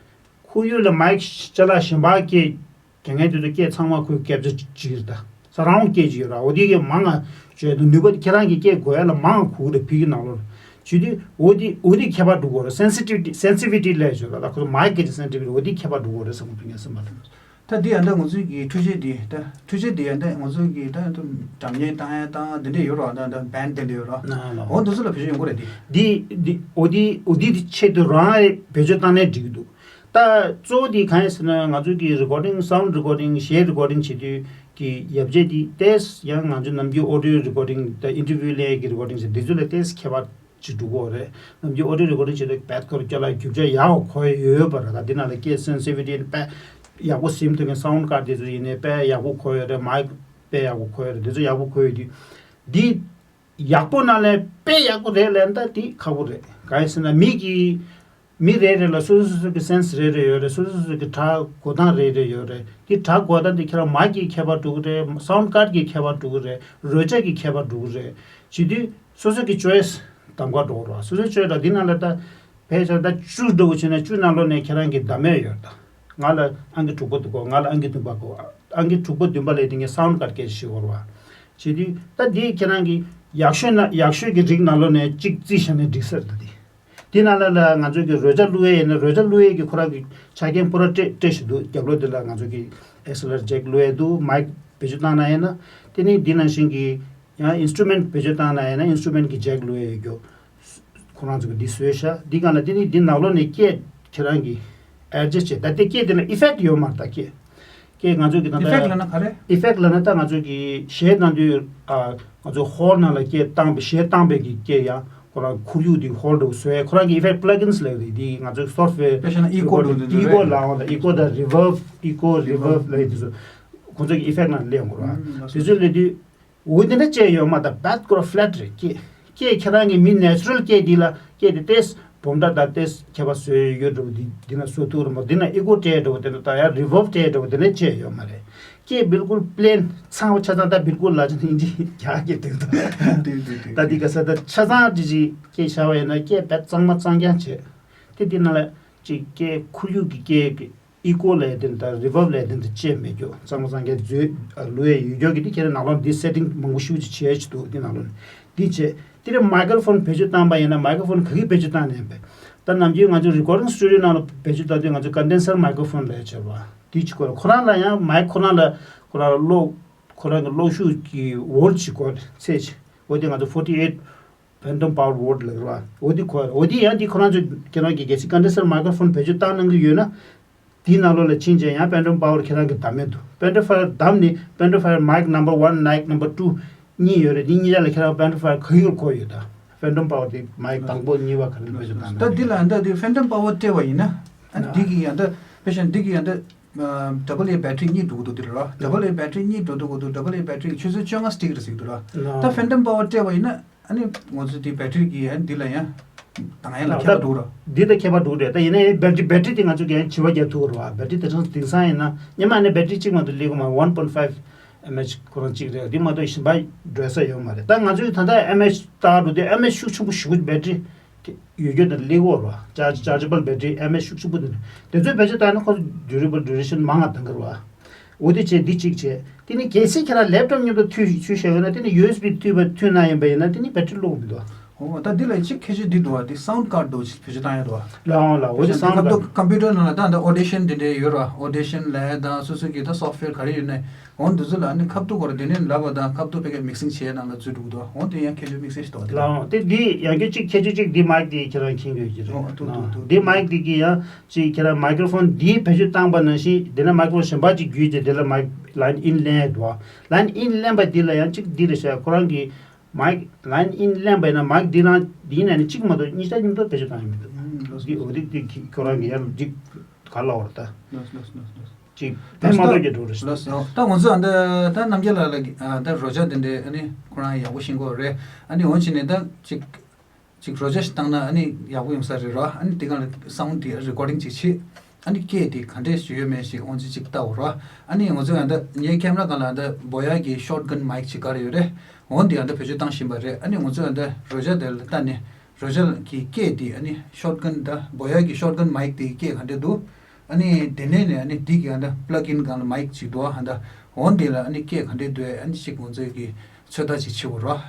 ཁོར་ཡུག་ལ་མའིག་ཅ་ལག་གཞན་པ་སྐད། དེ་སྔའི་དུས་སུ་སྐད་ཚང་མ་ཁོའི་capture བྱེད་ཀྱི་རེད། ད་surround སྐད་ཅིག་ཡོད་ར། འོ་དེ་གའི་མང་ང་བརྗོད་དུ་ནུས་པ་དེ་ཁྱེད་རང་གི་སྐད་གོ་ཡ་ལ་མང་ང་གོ་གི་རེད། ཕི་གི་ནང་ལོགས་ལ་བྱེད་དུས། འོ་དེ་འོ་དེ་ཁྱད་པར་འགྲོ་གི་རེད། sensitivity sensitivity ལས་བརྗོད་ར། ད་ཁོ་ཚོ་མའིག་གི་sensitivity འོ་དེ་ཁྱད་པར་འགྲོ་གི་རེད་བསམ་གི་འདུག་ངས་སེམས་པ་ལ། ད་འདི་ཡང་ད་ང་ཚོའི་གི་འཕྲུལ་ཆས་འདི་ད་འཕྲུལ་ཆས་འདི་ཡང་ད་ང་ཚོའི་གི་ད་ད་སྒྲ་སྙན་བཏང་ཡ་བཏང་འདི་འདྲས་ཡོད་ར། ད་ད་band འདི་འདྲས་ཡོད་ར། ན་ལ། འོ་འདི་ཚོ་ལ་བེད་སྤྱོད་ཡོང་གི་རེད་འདི། འདི་འདི་འོ་དེ་འོ་དེ་དེ་ཆེད་དུ་རང་བེད་སྤྱོད་བཏང་ནས་འགྲིག་གི་འདུག་ད་གཙོ་བོ་དེ་གང་ཡིན་ཟེར་ན། ང་ཚོ་གི་recording sound recording གཞས་recording བྱེད་དུས་ཀྱི་ཡབ་ཆས་དེ་ཏོག་ཙམ་ཡང་ང་ཚོ་ནམ་རྒྱུན་audio recording དང་interview ལེན་གྱི་recording ཟེར་འདི་ཚོ་ལས་ཏོག་ཙམ་ཁྱད་པར་ཅིག་འགྲོ་གི་ཡོད་རེད། ནམ་རྒྱུན་audio recording བྱེད་དུས་བད་ཁོར་ཅ་ལག་རྒྱུ་ཆ་ཡག་པོ་གོ་ཡོད་པ་རེད། ད་འདི་ནང་ལ་སྐད་sensitivity དཔེ་ཡག་པོ་ཟིན་ཐུབ་མཁན་sound card དེ་ཚོ་ཡིན་ནའི་དཔེ་ཡག་པོ་གོ་ཡོད་རེད། མའིག་དཔེ་ཡག་པོ་གོ་ཡོད་རེད། འདི་ཚོ་ཡག་པོ་གོ་ཡོད་དུས་འདི། ཡག་པོ་ནང་ལས་དཔེ་ཡག་པོ་རེད་ལབ་ན་ད་དེ་ཁག་པོ་རེད། གང་ཡིན་ཟེར་ན་མི་གི་མི་རེ་རེ་ལ་སོ་སོ་སོ་སོ་གི་sense རེ་རེ་ཡོད་རེད། སོ་སོ་སོ་སོ་གི་སྒྲ་གོ་སྟངས་རེ་རེ་ཡོད་རེད། དེ་སྒྲ་གོ་སྟངས་དེ་ཁྱེད་རང་མའིག་གི་ཁྱད་པར་འགྲོ་གི་རེད། sound card གི་ཁྱད་པར་འགྲོ་གི་རེད། རོལ་ཆ་གི་ཁྱད་པར་འགྲོ་གི་རེད། བྱེད་དུས་སོ་སོ་གི་choice གདམ་ག་འགྲོ་གི་རེད། སོ་སོའི་choice ལ་འདི་ནང་ལ་ད་ཕལ་ཆེར་ད་བཅུ་འདྲ་བོ་བྱས་ན་བཅུ་ནང་ལོགས་ནས་ཁྱེད་རང་གི་གདམ་ཡས་ཡོད་ད། ང་ལ་ཨང་ཀི་དྲུག་པ་འདུག་གོ། ང་ལ་ཨང་ཀི་བདུན་པ་གོ། ཨང་ཀི་དྲུག་པ་བདུན་པ་ལས་དེ་ངས་sound card སྐད་ཆ་ཞིག་བོར་བ། བྱེད་དུས་ད་འདི་ཁྱེད་རང་གི་ཡག་ཤོས་ན་ཡག་ཤོས་ཀྱི་རིགས་ནང་ལོགས་ནས་གཅིག་རྩིས་བཞག་ནས་འགྲིག་ས་རེད་ད་འདི། འདི་ནང་ལ་ལ་ང་ཚོས་ཀྱི་རོལ་ཆ་བླུག་ཡས་ཡིན་ན་རོལ་ཆ་བླུག་ཡས་ཀྱི་ཁོ་རང་གི་ཆ་རྐྱེན་པུ་ར་སྤྲད་སྤྲད་བཞིན་འདུག་རྒྱབ་ལོགས་འདི་ལ་ང་ཚོ་གི་X L R jack བླུག་ཡས་འདུག་མའིག་བེད་སྤྱོད་བཏང་ན་ཡིན་ན། དེ་ནི་འདི་ནང་བཞིན་གྱི་ཡང་instrument བེད་སྤྱོད་བཏང་ན་ཡིན་ན་instrument གི་jack བླུག་ཡས་ཡོད་རྒྱུ། ཁོ་རང་ཚོ་གི་འདི་བཟོས་ཤག་འདི་གང་ལ་དེ་ནི་འདི་ནང་ལོགས་ནས་སྐད་ཁྱེད་རང་གི་adjust བྱེད། ད་ལྟའི་སྐད་དེ་ལ་effect ཡོད་མ་རེད། ད་སྐད་སྐད་ང་ཚོ་གི་ད་ལྟ་effect ལབ་ན་ག་རེ། effect ལབ་ན་ད་ང་ཚོ་གི་གཞས་གནང་དུས་ཨ་ང་ཚོ་hall ནང་ལ་སྐད་བཏང་པའི་གཞས་བཏང་པའི་གི་སྐད་ཡང་ཁོ་རང་ཁོར་ཡུག་འདི་hall འདྲ་བོ་བཟོས། ཁོ་རང་གི་effect plugins ལབ་རེད། འདི་ང་ཚོ་software དཔེ་བཞག་ན་echo འདྲ་བོ་འདི་echo ལའང་ལ་echo དང་reverb echo reverb ལབ་དེ་ཚོ་ཁོ་ཚོ་གི་effect ནང་སླེབས་ཡོང་གི་རེད། དེ་ཚོ་སླེབས་དུས། འོ་དེ་འདྲ་བྱས་ཡོད་མ་ད་bad ཁོ་རང་flat རེད། སྐད་སྐད་ཁྱེད་རང་གི་མི་natural སྐད་འདི་ལ་སྐད་དེ་ཏེས་སྦོམ་འདྲ་དང་ཏེས་ཁྱད་པར་བཟོས་ཡོད་འདྲ་བོ་འདི་འདི་ན་བཟོ་ཐུབ་རེད་མོ། འདི་ན་echo སྤྲད་འདྲ་བོ་དེ་འདྲ་ད་ཡང་reverb སྤྲད་འདྲ་བོ་དེ་འདྲ་བྱས་ཡོད་མ་རེད། སྐད་བིལ་ཀུལ་plain ཚང་བ་ཆ་ཚང་ད་བིལ་ཀུལ་ལ་ཅི་ནི་འདི་རྒྱག་གི་འདུག་ད་དེ་དེ་དེ་ད་འདི་ག་ས་ད་ཆ་ཚང་ཅི་ཅི་སྐད་བྱ་བ་ཡིན་ན་སྐད་བེད་གཙང་མ་གཙང་རྐྱང་བྱས་དེ་འདི་ན་ལ་ཅིག་སྐད་ཁོར་ཡུག་གི་སྐད་echo ལས་དེ་འདྲ་reverb ལས་དེ་འདྲ་བཅས་མེད་རྒྱུ་གཙང་མ་གཙང་རྐྱང་བཟོས་ལུས་ཡས་ཡོད་རྒྱུ་གི་དེ་ཁྱེད་རང་ནང་ལོགས་འདི་setting མང་པོ་ཞེ་པོ་ཅིག་བྱས་ཅིག་འདུག་འདི་ནང་ལོགས་ནས་འདི་བྱས་དེ་རིང་microphone བེད་སྤྱོད་བཏང་པ་ཡིན་ན་microphone ག་གི་བེད་སྤྱོད་བཏང་ནས་ཡིན་པས། ད་ནམ་རྒྱུན་ང་ཚོ་recording studio ནང་ལ་བེད་སྤྱོད་བཏང་དུས་ང་ཚོ་condenser microphone ལས་བྱས་པ་འདི་ཅིག་ཁོ་རང་ཁོ་རང་ལ་ཡང་མའིག་ཁོ་རང་ལ་ཁོ་རང་གློག་ཁོ་རང་གི་གློག་ཤུགས་ཀྱི་volt ཅིག་གོ་ཚད་ཅིག་འོ་དེ་ང་ཚོ་forty eight phantom power volt ལབ་རེད་བ། འོ་དེ་གོ་ར། འོ་དེ་ཡང་དེ་ཁོ་རང་ཚོ་ཁྱེད་རང་གི་གལ་སྲིད་condenser microphone བེད་སྤྱོད་བཏང་གནང་གི་ཡོད་ན། དེའི་ནང་ལོགས་ལ་ཕྱིན་བྱས་ཡང་phantom power ཁྱེད་རང་གི་བདམས་མེད་འདུག phantom power བདམས་ནས་phantom power mic number one, mic number two གཉིས་ཡོད་རེད། དེ་གཉིས་ཆ་ལ་ཁྱེད་རང་phantom power ག་ཡོད་གོ་ཡོད་ད། phantom power དེ་mic དང་པོ་གཉིས་པ་ག་རེ་བེད་སྤྱོད་བཏང་ད་འདི་ལ་ད་དེ་phantom power སྤྲད་པ་ཡིན་ན། ཨ་ནི་འདི་གི་ཡང་ད་དཔེ་བཞག་ན་འདི་གི་ཡང་ད་double A battery གཉིས་འགྲོ་གི་འདུག་འདི་ལ་ར། double A battery གཉིས་འགྲོ་འདུག་གི་འདུག double A battery ཆུ་ཚོད་བཅོ་ལྔ་stick རེད་ཟེར་གི་འདུག་ལ། ད་phantom power སྤྲད་པ་ཡིན་ན། ཨ་ནི་ང་ཚོ་དེ་battery གི་ཡང་འདི་ལ་ཡང་དང་ཡང་ལ་ཁྱད་པར་འདུག་ར། འདི་ལ་ཁྱད་པར་འདུག་རེད། ད་ཡིན་ནའི་battery battery དེ་ང་ཚོ་གི་ཡང་བྱི་བ་རྒྱག་ཐུབ་ར་བ། battery དེ་ཚོ་དེང་སང་ཡིན་ན་སྔོན་མ་ནས་battery གཅིག་མ་གཏོགས་སླེབས་གི་མ་རེད། one point five mAh ཁོ་རང་གཅིག་རེད། འདི་མ་གཏོགས་གཞན་པ་འགྲོ་ས་ཡོད་མ་རེད། ད་ང་ཚོས་ད་ལྟ་mAh ལྟ་འགྲོ་དུས་mAh ཤུགས་ཆེན་པོ་ཞེ་པོ་battery དེ་ཡོད་རྒྱུ་དེ་སླེབས་ཀྱི་ཡོད་རེད་བ། charge chargeable battery mAh ཤུགས་ཆེན་པོ་དེ་རེད། དེ་ཚོའི་བེད་སྤྱོད་བཏང་ན་ཁོ་ཚོ་durable duration མང་ང་གཏོང་གི་རེད་བ། འོ་དེ་བྱས་འདི་གཅིག་བྱས། དེ་ནི་གལ་སྲིད་ཁྱེད་རང་ལེབ་ཊོབ་མཉམ་དུ་མཐུད་མཐུད་བཞག་ཡོད་ན། དེ་ནི་ཡུ་ཨེས་བི་མཐུད་པ་མཐུད་གནང་ཡིན་པ་ཡིན་ན། དེ་ནི་བེ་ཊི་རི་བླུག་མི་འདུག་ཨོ་ད་འདི་ལ་གཅིག་ཁྱད་ཆོས་འདི་འདུག་བ། འདི་སའུན་ཌི་ཀར་འདུག་བེད་སྤྱོད་བཏང་ཡ་འདུག་བ། ལའོ་ལ་འོ་དེ་སའུན་ཌི་ཀར་ཁ་ཐུག་ཀམ་པུ་ཊར་ནང་ལ་ད་འདི་ཨོ་ཌི་ཤན་དེ་འདྲའི་ཡོད་ར། ཨོ་ཌི་ཤན་ལ་ད་སོ་སོ་གི་ད་སོཕ་ཝེར་ག་རེ་ཡོད་ནའི། འོ་འདི་ཚོ་ལ་ནི་ཁ་ཐུག་སྐོར་དེ་ནས་ལབ་པ་དང་། ཁ་ཐུག་ཕ་གིར་མིག་སིང་བྱས་ནང་ལ་འཛུལ་འགྲོ་གི་འདུག་འོ་དེ་ཡང་ཁྱད་ཆོས་དམིགས་བསལ་ཞིག་འདུག་བ། དེ་ལའོ་དེ་འདི་ཡང་ཁྱོད་གཅིག་ཁྱད་ཆོས་གཅིག་འདི་མའིག་དེ་ཁྱེད་རང་མཁྱེན་དགོས་ཀྱི་རེད། ཨོ་ཐུག་ཐུག་ཐུག་འདི་མའིག་དེ་གི་ཡང་གཅིག་ཁྱེད་རང་མའི་ཀྲོ་ཕོན་འདིའི་བེད་སྤྱོད་བཏང་པ་ནང་བཞིན། དེ་ནས་མའི་ཀྲོ་ཕོན་གཞན་པ་ཅིག་བརྒྱུད་བྱས་དེ་ལ་མའིག་ལའིན་ཨིན་ལེན་འདུག་བ། ལའིན་ཨིན་ལེན་པ་འདི་ལ་ཡང་གཅིག་འདི་རེད་ཤག་ཁོ་རང་གི་མའིག་ལའིན་ཨིན་ལེན་པ་ཡིན་ན། མའིག་འདི་རང་འདི་ཡིན་ན་ནི་གཅིག་མ་གཏོགས་གཉིས་ཆ་མཉམ་དུ་བེད་སྤྱོད་བཏང་ཡོད་མི་འདུག་ཨུམ་ལོས་འདི་འོ་འདི་འདི་ཁོ་རང་གི་ཡར་འཇིག་ག་ལ་བར་ད། ལོས་ལོས་ལོས་ལོས། ཅིག་དེ་མ་གཏོགས་ཀྱི་འགྲོ་རེད། ལོས་ལོས། ད་ང་ཚོ་ཨ་འདི་ད་རྣམ་རྒྱལ་ལགས་ལ་ཨ་ད་རོ་ཇ་དེ་འདྲའི་ཨ་ནི་ཁོ་རང་ཡག་པོ་ཤེས་ཀྱི་ཡོད་རེད། ཨ་ནི་འོ་བྱས་ནས་ད་ཅིག་ཅིག་རོ་ཇ་ཞིག་བཏང་ན་ཨ་ནི་ཡག་པོ་ཡོང་ས་རེད་ར། ཨ་ནི་དེ་ག་ལ་སའུན་ཌི་དེ་རི་ཀོར་ཌིང་ཅིག་བྱེད། ཨ་ནི་སྐད་དེ་ག་འདྲས་ཞིག་ཡོད་མེད་ཞིག་འོ་ཙི་ཅིག་ལྟ་འོ་ར། ཨ་ནི་ང་ཚོ་ཡང་ད་ངའི་ཁེམ་ར་སྒང་ལ་ད་བོ་ཡ་གི་ཤོཊ་གན་མའིག་ཅིག་ག་རེ་ཡོད་རེད། འོ་འདི་ཡང་ད་བེད་སྤྱོད་བཏང་བཞིན་པ་རེད། ཨ་ནི་ང་ཚོ་ཡང་ད་རོ་ཇ་དེ་ལ་ལྟ་ནས་རོ་ཇ་གི་སྐད་དེ་ཨ་ནི་ཤོཊ་གན་ད་བོ་ཡ་གི་ཤོཊ་གན་མའིག་དེ་སྐད་ག་འདྲས་འདུག་ཨ་ནི་དེ་ནས་ནས་ཨ་ནི་འདི་གི་ཨ་ད་པླག་ཨིན་སྒང་ལ་མའིག་ཅིག་འདུག་ཨ་ད་འོ་འདི་ལ་ཨ་ནི་སྐད་ག་འདྲས་འདུག་ཨ་ནི་ཅིག་ང་ཚོ་གི་ཚོད་ལྟ་ཅིག་བྱེད་དགོས་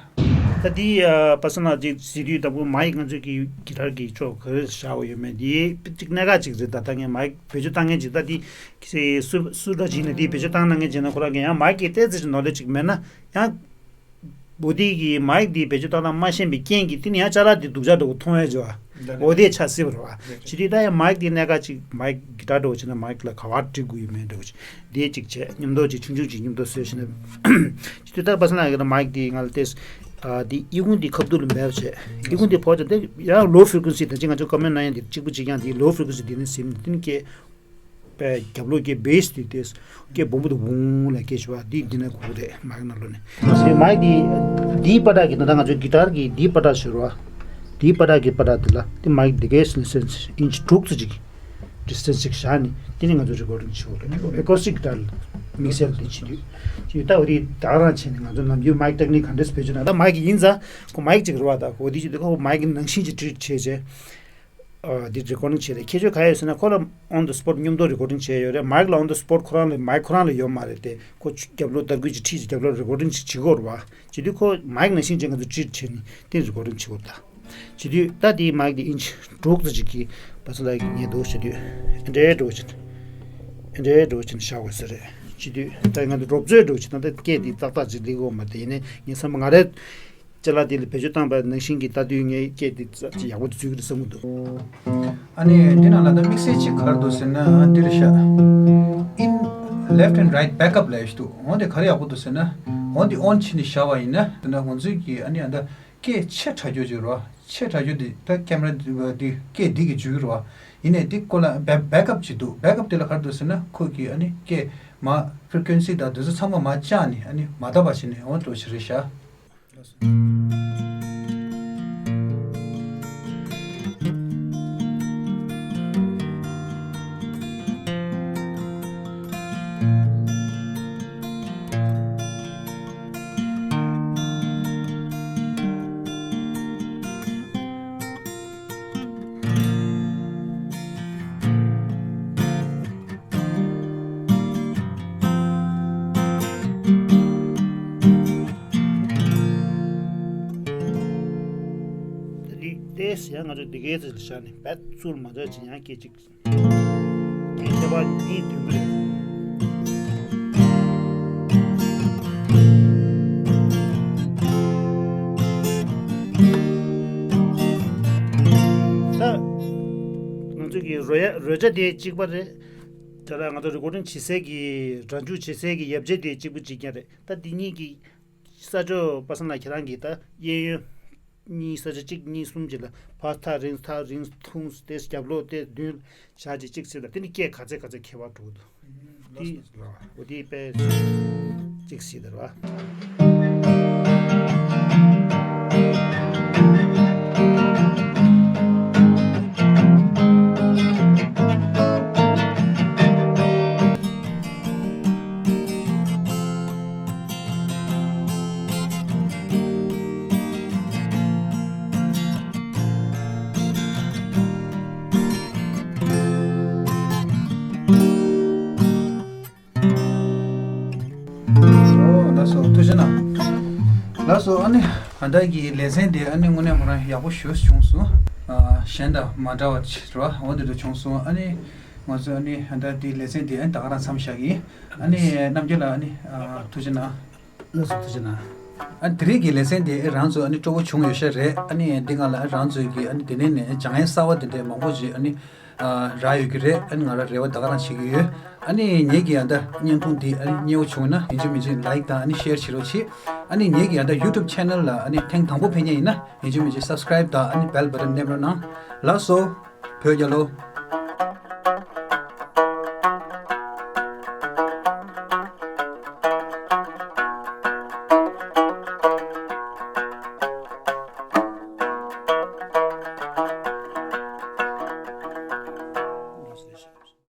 ར། ད་འདི་ཨ་པ་སོ་ན་ཅིག་ཟེར་དུས་ད་བུ་མའིག་ང་ཚོ་གི་གི་ཊར་གི་ཕྱོགས་ག་རེ་བཞག་ཡོད་མེད་འདི་ཅིག་གནད་འགག་ཅིག་རེད། ད་ད་ངས་མའིག་བེད་སྤྱོད་བཏང་མཁན་ཅིག་ད་འདི་སུ་སུ་འདྲ་ཅིག་ནས་འདི་བེད་སྤྱོད་བཏང་གནང་མཁན་ཅིག་ན་ཁོ་རང་གི་ཡང་མའིག་གི་ཏོག་ཙམ་ཅིག་ནོ་ལེཇ་ཅིག་མེད་ན་ཡང་། འོ་དེ་གི་མའིག་དེ་བེད་སྤྱོད་བཏང་སྟངས་མ་ཤེས་པའི་རྐྱེན་གྱིས་དེ་ནི་ཡང་ཅ་ལག་དེ་སྡུག་ཅག་འདྲ་བོ་མཐོང་ཡ་ཅིག་བ། འོ་དེ་ཆགས་སྲིད་པ་རེད་བ། བྱེད་དུས་ད་ཡང་མའིག་དེ་གནད་འགག་ཅིག་མའིག་གི་ཊར་འདྲ་བོ་བྱས་ན་མའིག་ལ་ག་བ་སྒྲིག་དགོས་ཡོད་མེད་འདྲ་བོ་ཅིག་དེ་གཅིག་བྱས། མཉམ་དུ་ཅིག་ཆུང་ཆུང་ཅིག་མཉམ་དུ་བཟོས་ཤེ་ན། བྱེད་དུས་ད་པ་སོ་ན་ཡ་གི་མའིག་དེ་ང་ལ་ཏེས་ཨ་དེ་ཨི་ཁུང་དེ་ཁ་ཐུག་ལ་མེད་པ་བྱས། ཨི་ཁུང་དེ་ཕོག་ཙང་དེ་ཡང་ལོ་ཕི་རི་ཀུན་སི་དང་ཅིག་ང་ཚོ་ཀོ་མེན་ན་ཡང་དེ་གཅིག་པུ་གཅིག་ཡང་དེ་ལོ་ཕི་རི་ཀུན་སི་དེ་ནི་ཟིན་དེ་ནི་སྐད། པའི་རྒྱབ་ལོགས་ཀྱི་བེ་སི་དེ་ཏེས་སྐད་སྦོམ་པོ་དེ་བུང་ལ་སྐད་ཤོར་བ་འདི་འདི་ནས་གོ་གི་རེད། མའིག་ནང་ལོགས་ནས། དེ་མའིག་འདི་འདིའི་པ་ཏྲ་གི་ད་ལྟ་ང་ཚོའི་གི་ཊར་གི་འདིའི་པ་ཏྲ་ཤོར་བ། འདིའི་པ་ཏྲ་གི་པ་ཏྲ་དེ་ལ་དེ་མའིག་འདི་གའི་སེན་སེན་ཨིན་ཅི་དྲུག་ཙམ་ཅིག་ཌི་སི་ཊན་སི་ཅིག་བཞག་ནས་དེ་ནས་ང་ཚོ་རི་ཀོར་ཌིང་བྱེད་དགོས་རེད། ཨེ་ཀོ་སི་ཊིག་གི་ཊར་དམིགས་བསལ་དེ་བྱེད་དུས་ཅིག་ད་འོ་དེ་ད་རང་བྱས་ནས་ང་ཚོ་ནམ་རྒྱུན་མའིག་ཊེག་ནིག་ག་འདྲས་བེད་སྤྱོད་ན། ད་མའིག་ཡིན་ཙང་ཁོ་མའིག་ཅིག་རེད་བ། ད་འོ་དེ་བྱེད་དུས་ཁོ་མའིག་གི་ནང་བཞིན་ཅིག་ཊི་རིཊ་བྱས་བྱས། ཨ་འདི་རི་ཀོར་ཌིང་བྱས་རེད། ཁྱད་ཆོས་ག་ཡོད་ཟེར་ན་ཁོ་ལ་on the spot མཉམ་དུ་རི་ཀོར་ཌིང་བྱས་ཡོད་རེད། མའིག་ལ་on the spot ཁོ་རང་ལ་མའིག་ཁོ་རང་ལ་ཡོད་མ་རེད་དེ། ཁོ་རྒྱབ་ལོགས་ཏར་སྐུད་ཅིག་ཁྲིད་ཅིག་རྒྱབ་ལོགས་རི་ཀོར་ཌིང་ཅིག་བྱེད་དགོས་རེད་བ། བྱེད་དུས་ཁོ་མའིག་ནང་བཞིན་ཅིག་ང་ཚོ་ཊི་རིཊ་བྱས་ནས་དེ་རི་ཀོར་ཌིང་བྱེད་དགོས་རེད་ད། བྱེད་དུས་ད་དེའི་མའིག་དེ་ཨིན་ཅི་དྲུག་ཙམ་ཅིག་གི་བ་ཚ་ལ་ཉེ་འདུག་བྱེད་དུས་ཨེ་འདྲའི་འགྲོ་བཞིན་ཨེ་འདྲའི་འགྲོ་བཞིན་བཞག་དགོས་ས་རེད། བྱེད་དུས་ད་ང་ཚོ་རོབ་ཚོད་འགྲོ་བཞིན་ད་ལྟ་སྐད་དེ་ཏག་ཏག་ཅིག་ལེགས་འོང་མ་དེ་ཡིན་ནའི་ངས་བསམ་པ་ང་རེད། ཅ་ལག་དེ་ལ་བེད་སྤྱོད་བཏང་བ་ནང་བཞིན་གྱི་ལྟ་དུས་ངའི་སྐད་དེ་ཙ་ཅིག་ཡག་པོ་འཛུལ་གྱི་རེད་བསམ་གྱི་འདུག་ཨ་ནི་འདི་ནང་ལ་ད་དམིགས་བསལ་ཅིག་ག་རེ་འདུག་ཟེར་ན་འདི་རེད་ཤག In left and right backup ལབ་ཡག་ཅིག་འདུག་འོ་དེ་ག་རེ་ཡག་པོ་འདུག་ཟེར་ན། འོ་དེ་ཨོན་བྱས་ནས་བཞག་པ་ཡིན་ན་དེ་ན་ང་ཚོའི་གི་ཨ་ནི་ཨ་ད་སྐད་ཆེ་དྲགས་རྒྱུ་ཅིག་རེད་བ། ཆེ་དྲགས་རྒྱུ་དེ་ད་ཀེམ་ར་འདི་སྐད་འདི་གི་འཇུག་གི་རེད་བ། ཡིན་ནའི་དེ་ཁོ་ལ་བེ་བེ་ཀབ་ཅིག་འདུག་བེ་ཀབ་དེ་ལ་ག་རེ་འདུག་ཟེར་ན་ཁོ་གི་ཨ་ནི་སྐད་མ་ཕི་རི་ཀུན་སི་དང་དེ་ཚོ་ཚང་མ་མར་བཅག་ནས་ཨ་ནི་མར་བརྡབ་པ་བྱས་ནས་འོ་འདྲ་བོ་ཞིག་རེད་ཤག་ཏེས་ཡང་ང་ཚོ་འདི་གའི་ཚེ་ལ་བཞག་ནས་བད་ཚུར་མ་འདྲ་ཅིག་ཡང་སྐད་ཅིག་ཁྱད་པར་གཉིས་བདུན་པ་རེད། ད་ང་ཚོ་གི་རོ་ཡ་རོལ་ཆ་དེ་གཅིག་པ་རེད། ད་ལྟ་ང་ཚོ་རི་ཀོར་ཌིང་བྱེད་སའི་གི་སྒྲ་འཇུག་བྱེད་སའི་གི་ཡབ་ཆས་དེ་གཅིག་པ་གཅིག་རྐྱང་རེད། ད་འདི་གཉིས་ཀྱི་ས་ཕྱོགས་པ་སངས་ལགས་ཁྱེད་རང་གིས་ད་གཡས་གཡོན་གཉིས་ས་ཆ་གཅིག་གཉིས་གསུམ་བཅས་ལ་ཕར་ཐག་རིང་ཐག་རིང་ཐུང་སྟེ་རྒྱབ་ལོགས་ཏེ་མདུན་བཞག་ཅིག་གཅིག་ཟེར་ལ་དེ་ནི་སྐད་ག་ཚད་ག་ཚད་ཁྱད་པར་འགྲོ་གི་འདུག་དེ་འོ་དེ་དཔེ་གཅིག་ཟེར་དར་བ། སོ་ཨ་ནི་ཨ་ད་གི་ལེ་ཚན་དེ་ཨ་ནི་དངོས་གནས་ཁོ་རང་ཡག་པོ་ཞེ་པོ་བྱུང་སོང་། ཨ་གཞན་དང་མ་འདྲ་བ་ཅིག་རེད་བ། འོ་དེ་འདྲ་བྱུང་སོང་། ཨ་ནི་ང་ཚོ་ཨ་ནི་ཨ་ད་དེ་ལེ་ཚན་དེ་ཨ་ནི་ད་ག་རང་མཚམས་བཞག་གི་ཡིན། ཨ་ནི་རྣམ་རྒྱལ་ལགས་ཨ་ནི་ཨ་ཐུགས་རྗེ་གནང་། ལགས་སོ། ཐུགས་རྗེ་གནང་། ཨ་དེ་རིང་གི་ལེ་ཚན་དེ་རང་ཚོ་ཨ་ནི་སྤྲོ་པོ་བྱུང་ཡོད་ཤག་རེད། ཨ་ནི་འདི་སྒང་ལ་རང་ཚོའི་གི་ཨ་ནི་དེ་ནས་ནས་སྦྱང་ཡས་གསར་བ་དེ་འདྲས་མང་པོ་ཅིག་ཨ་ནི་ཨ་རག་ཡོད་ཀྱི་རེད། ཨ་ནི་ང་རང་རེ་བ་ད་ག་རང་བྱེད་ཀྱི་ཡོད། ཨ་ནི་ངེད་ཀྱི་ཨ་ད་བརྙན་ཐུང་འདི་ཨ་ནི་མཉེས་པོ་བྱུང་ན་ཡིན་གཅིག་མིན་གཅིག་ལའིཀ་དང་ཨ་ནི་ཤེར་བྱེད་རོགས་གྱིས། ཨ་ནི་ངེད་ཀྱི་ཨ་ད་ཡུ་ཊུབ་ཆེ་ནལ་ལ་ཨ་ནི་ཐེངས་དང་པོ་ཕེབས་མཁན་ཡིན་ན་ཡིན་གཅིག་མིན་གཅིག་སབ་སི་ཀ་རའིབ་དང་ཨ་ནི་བེལ་བ་ཊན་མནན་རོགས་གནང་། ལགས་སོ། བོད་རྒྱལ་ལོ།